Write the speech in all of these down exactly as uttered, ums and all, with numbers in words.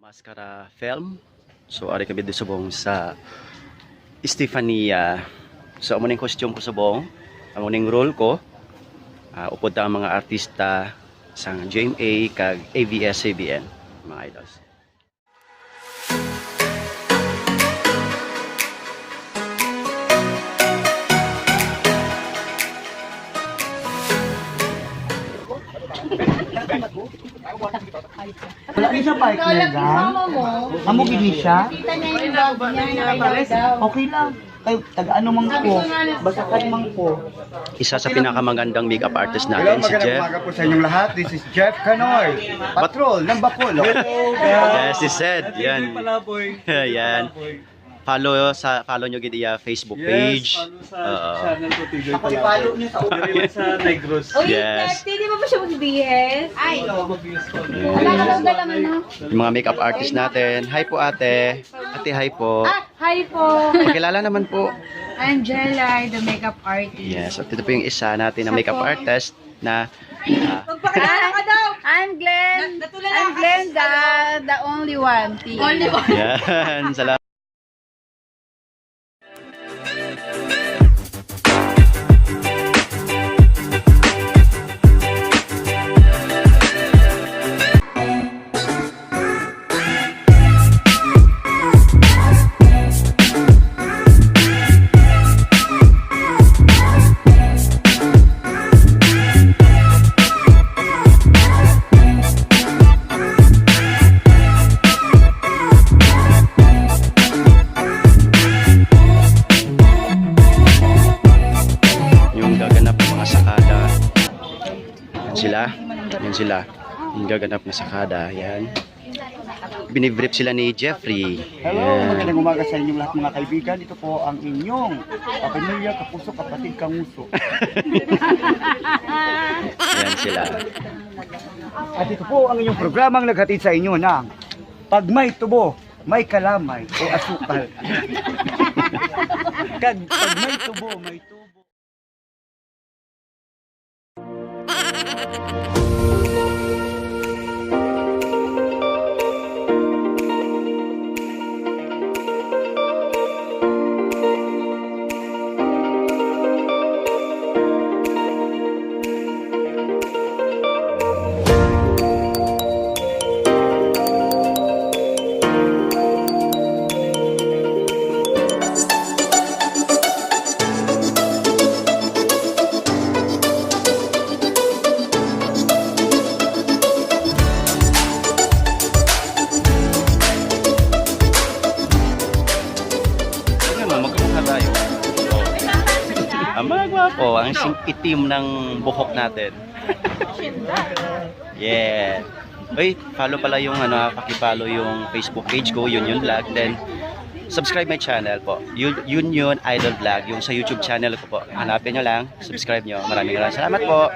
Mascara film. So, ari kami di subong sa Estefania. So, amo ning costume ko subong. Amo ning role ko. Ah, upod ta ang mga artista sang G M A kag A B S C B N, mga idols. Wala ni siya partner, gang? Amo gid ni siya? Kita niya yung bag niya, nakayaw daw. Okay lang. Kay taga ano man ko, basakan man ko. Isa sa pinakamagandang makeup artist natin, si Jeff. Hello, magandang umaga po sa inyong lahat. This is Jeff Canoy, patrol ng Bacolod. Yes, si Sed. Yan. Yan. Follow sa, follow nyo gid iya Facebook page. Yes, follow sa channel ko, Tigoy Palaboy. Pakipalo nyo sa ulo. Diri lang sa Negros. Uy, Yes. Ate, di ba ba siya mag-B S? Ay, oo. Mag-B S ko. Wala ka lang dala, ano? Yung mga makeup artist natin. Hi po, ate. Ate, hi po. Ah, hi po. Pakilala naman po. I'm Jelay, the makeup artist. Yes, at ito po yung isa natin na makeup artist na, ah, Magpakilala ka daw. I'm Glenn. Nat-, natulala I'm ka Glenn, sa the, the only one. T. Only one. Yan, salamat. Yung gaganap ng mga sakada. Yan sila. Yan sila. Yung gaganap na sakada. Yan. Binibrief sila ni Jeffrey. Hello, Yan. Magandang umaga sa inyong lahat, mga kaibigan. Ito po ang inyong kapamilya, kapuso, kapatid, kanguso. Yan sila. At ito po ang inyong programang naghatid sa inyo ng Pag May Tubo, May Kalamay o Asukal. Kag pag may tubo, may tubo. Ano na, magkamukha tayo. Oh. Ang mga gwapo, ang sing-, itim ng buhok natin. Yeah. Uy, follow pala yung ano, paki-follow yung Facebook page ko, Yun Yun Vlog. Then, subscribe my channel po. Yun, Yun Yun Idol Vlog, yung sa YouTube channel ko po. Hanapin nyo lang, subscribe nyo. Maraming maraming salamat po.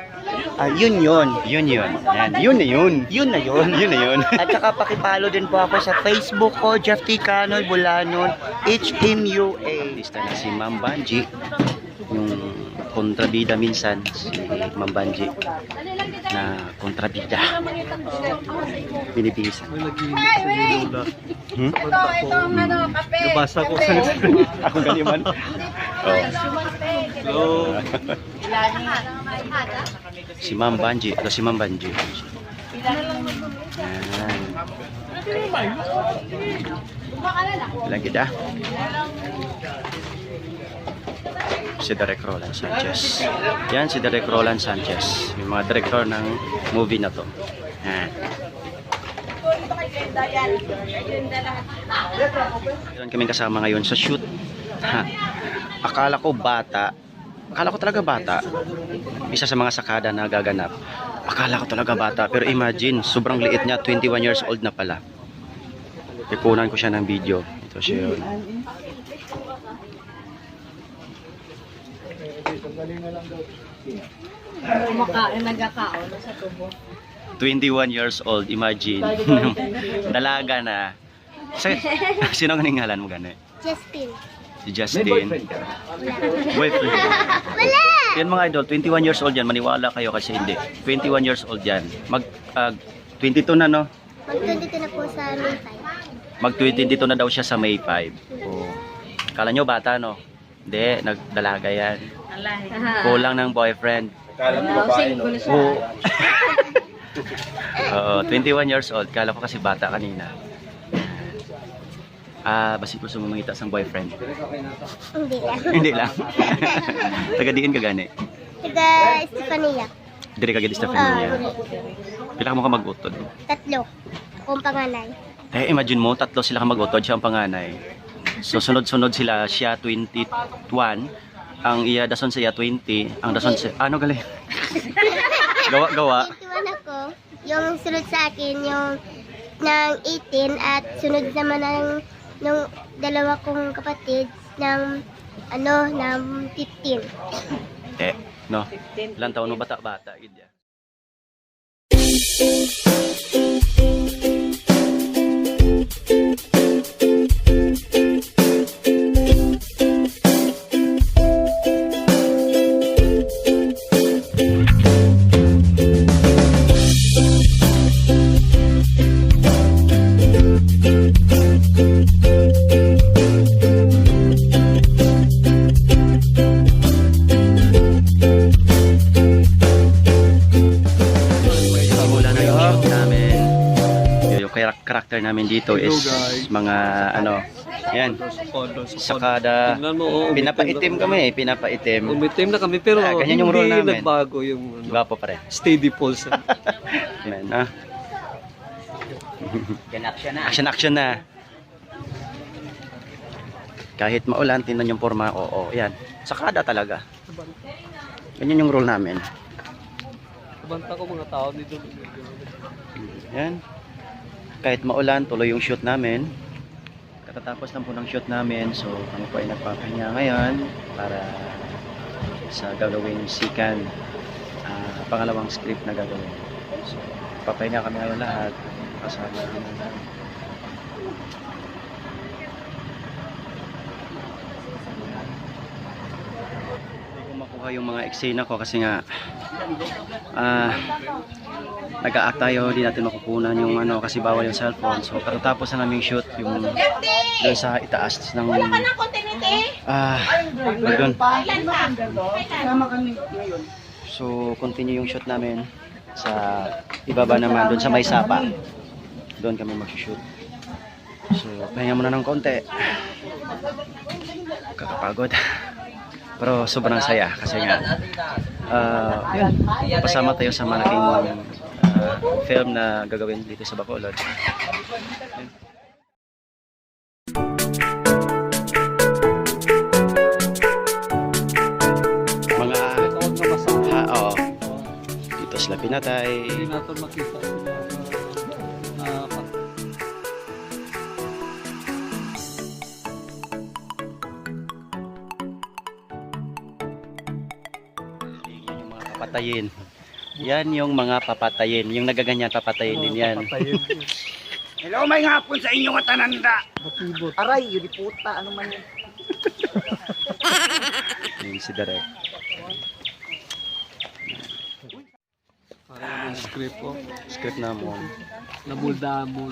Ah, Yun Yun. Yun Yun. Yan. Yun na yun. Yun na yun. Yun na yun. At saka paki-follow din po ako sa Facebook ko, Jeff T Canoy Bulanon, H M U A. Artista na si Ma'am Banji. Yung kontrabida minsan, si Ma'am Banji, na kontrabida. Binibihisan. May nag-iinit sa Lola. Hmm? Ito, ito ang ano, kape. Nabasa ko sa screen. Ako ganiman. Oh. Hello. Si Ma'am Banji. Ito si Ma'am Banji. Yan. Ilang kita? Si Direk Roland Sanchez. Yan si Direk Roland Sanchez. Yung mga direktor ng movie na to. Yan. Meron kaming kasama ngayon sa shoot. Ha. Akala ko bata. Akala ko talaga bata. Isa sa mga sakada na gaganap. Akala ko talaga bata. Pero imagine, sobrang liit niya. Twenty-one years old na pala. Ipunan ko siya ng video. Ito siya yun. Kumakain, nagkakaon sa tubo. Twenty-one years old, imagine. Dalaga na. Sa, sino ang ngalan mo gani? Justin. Si Justin. May boyfriend ka? Boyfriend. Wala! Yan, mga idol, twenty-one years old yan. Maniwala kayo kasi hindi. Twenty-one years old yan. Mag, ah, twenty-two na, no? Mag twenty-two na po sa May five. Mag twenty-two na daw siya sa May five. Oh. Kala nyo bata, no? Hindi, nagdalaga yan. Alay. Kulang ng boyfriend. Kala mo babae, no? Single siya. Oo. Oo, twenty-one years old. Kala ko kasi bata kanina. Ah, basi gusto mo mangita sang boyfriend? Hindi lang. Hindi lang. Taga diin ka gani? Taga Estefania. Diri ka gid, Estefania. Ah. Pila mo ka mag-utod? Tatlo. Akong panganay. Eh, imagine mo, tatlo sila ka mag-utod, siya ang panganay. So, sunod-sunod sila, siya twenty-one, ang iya dason sa iya twenty, ang dason sa, ano gali? Gawa-gawa. Twenty-one ako. Yung sunod sa akin, yung ng eighteen, at sunod naman ng, nung dalawa kong kapatid ng, ano, ng fifteen. Eh, no? Ilang taon mo, bata-bata, gid ya. Simulan na yung shoot namin. Yung, yung karak-, character namin dito is mga, ano, yan. Sakada. Tingnan mo, oh, pinapaitim kami, eh, pinapaitim. Umitim na kami, pero ah, ganyan yung role namin. Hindi nagbago yung, ano, gwapo pa rin. Steady pulse. Amen, ah. Yan, action na. Action, action na. Kahit maulan, tingnan yung porma. Oo, yan. Sakada talaga. Ganyan yung role namin. Banta ko mga tao dito. Yan. Kahit maulan, tuloy yung shoot namin. Katatapos lang po ng shoot namin, so kami po ay nagpapahinga ngayon para sa gagawing second, ah, pangalawang script na gagawin. So, papahinga kami ngayon lahat. Kasama namin. Hindi ko makuha yung mga eksena ko kasi nga, ah, nag-a-act tayo, di natin makukunan yung ano, kasi bawal yung cellphone. So, katatapos na naming shoot yung doon sa itaas ng, ah, doon. So, continue yung shoot namin sa ibaba naman, doon sa may sapa. Doon kami mag-shoot. So, pahinga muna ng konti. Kakapagod. Pero sobrang saya kasi nga, ah, yun, pasama tayo sa malaking, ah, film na gagawin dito sa Bacolod. Mga, ha, oo. Dito sila pinatay. Hindi natin makita sila na, na Yan yung mga papatayin. Yan yung mga papatayin. Yung nagaganyan, papatayin din yan. Papatayin. Hello, may ngapon sa inyo nga tananda. Batibot. Aray, yun di puta, ano man yun? Yung si Direk. Parang yung script, oh. Script namon. Damol-damol.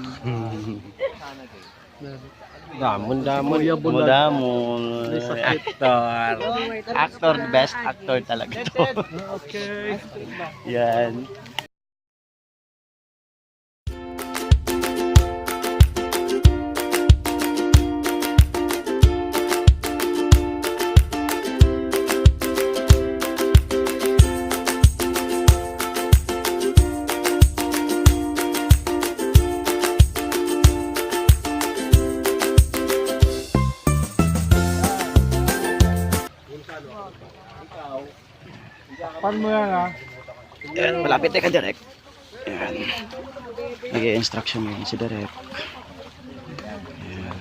Damon-damon. Kuya Bulag. Damol-damol. May sakit. Actor. Actor, best actor talaga to. Okay. Yan. Takpan mo yan, ha? Yan, malapit na ka, Direk. Yan. Nag-i-instruction mo yun si Direk. Yan.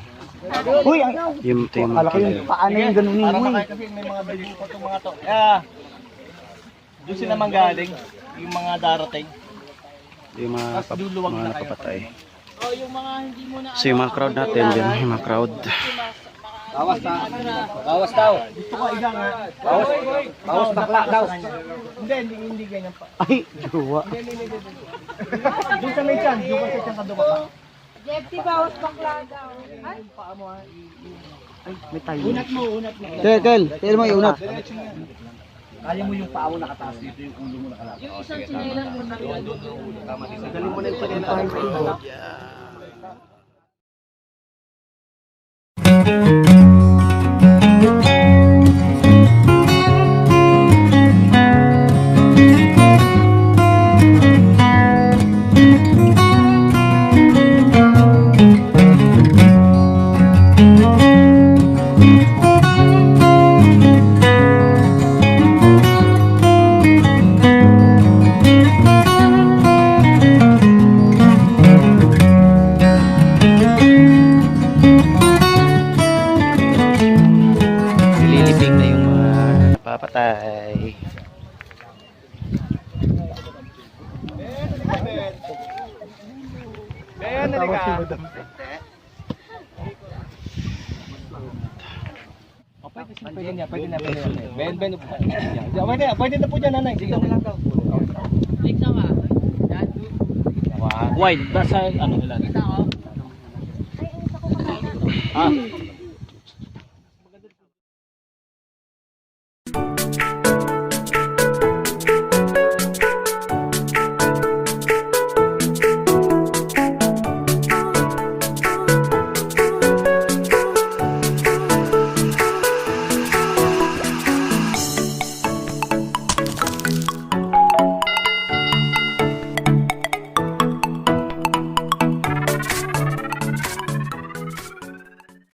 Uy, ang... Yung, ito yung mga kala ko yung kilay. Paano yung ganun yun, uy? Kasi may mga bibo pa itong mga to. Yeah. Doon sila manggaling, yung mga darating. Yung mga pap-, mga nakapatay. So, yung mga crowd natin, yan, yung mga crowd. Bawas na. Bawas daw. Bawas. Bawas bakla daw. Hindi, hindi, hindi ganyan pa. Ay, jowa. Hindi, hindi, hindi, hindi. Doon sa may tiyan, doon sa tiyan ka, doon ka pa. Lefty bawas bakla daw. Ay, Kel, Kel, tayo mo iunat. Kaya mo yung paa mo nakataas dito, yung ulo mo nakalapit. Yung isang tsinelas mo na. Dali mo na yung tsinelas. Nililibing na yung mga napapatay. Ben, halika. Oh, pwede, pwede niya, pwede niya, pwede niya. Ben, Ben, pwede, pwede na po dyan, nanay. Sige, okay lang daw. Wide, basta ano, ilan? Ah.